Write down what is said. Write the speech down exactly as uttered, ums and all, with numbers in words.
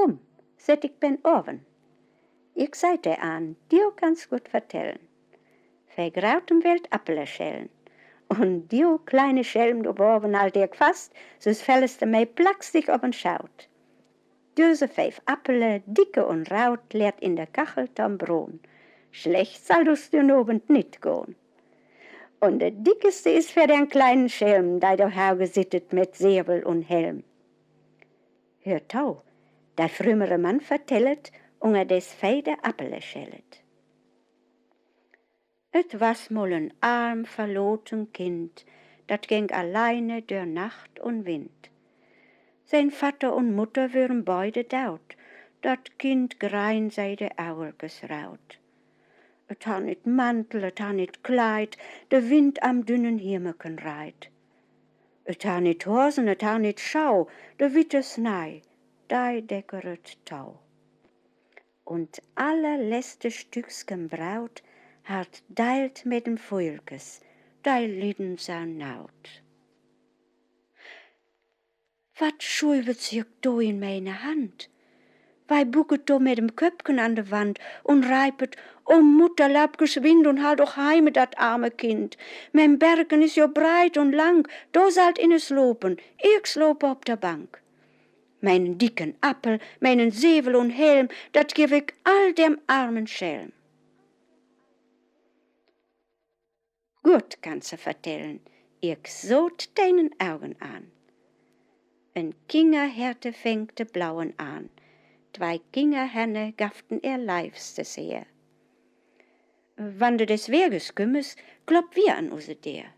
Kumm, sett ik ben Oven. Ik seit de an, diu kannst guot vertellen. Ve grauten wellt Appele schellen. Un diu kleine Schelm, do boven halt ik fast, süs fellst de mei plackstig op en Schaut. Düse veef Appele, dicke un raut, lett in de Kachel to'n Brohn. Slecht sall us den Obend nit gahn. Un de dickeste is för den kleinen Schelm, dei do hauge sittet met Säwel un Helm. Hör to, de frümmere Mann vertellet, ungerdes ve de Appele schellet. Et was mol en arm, verloten Kind, dat ging alleine dör Nacht un Wind. Sien Vatter un Mutter wören beide daut, dat Kind grein sei de Augelkes raut. Et harr nit Mantel, et harr nit Kleid, de Wind am dünnen Hiemeken reit. Et harr nit Hosen, et harr nit Schau, de witte Snei, dei deckeret tau. Un 't allerleste Stücksken Braut harr 't deilt met den Vugelkes, dei lidden so Naut. Wat schuiwet sik do in miene Hand? Wei bucket do met den Köppken an de Wand un reipet: O Mutter, laup geswind un haal doch heime dat arme Kind. Mien Berken is jo breit un lang, do sall 't inne slopen, ik slope op de Bank. Mienen dicken Appel, mienen Säwel un Helm, dat geev ik all dem armen Schelm. Guot, kann se vertellen, ik soot 't denen Augen an. En Kingerherte feng de Blauen an, twei Kingerhenne gaff 't ehr Leivstes her. Wann du des Weges kümmest, klopp wier an use Deer.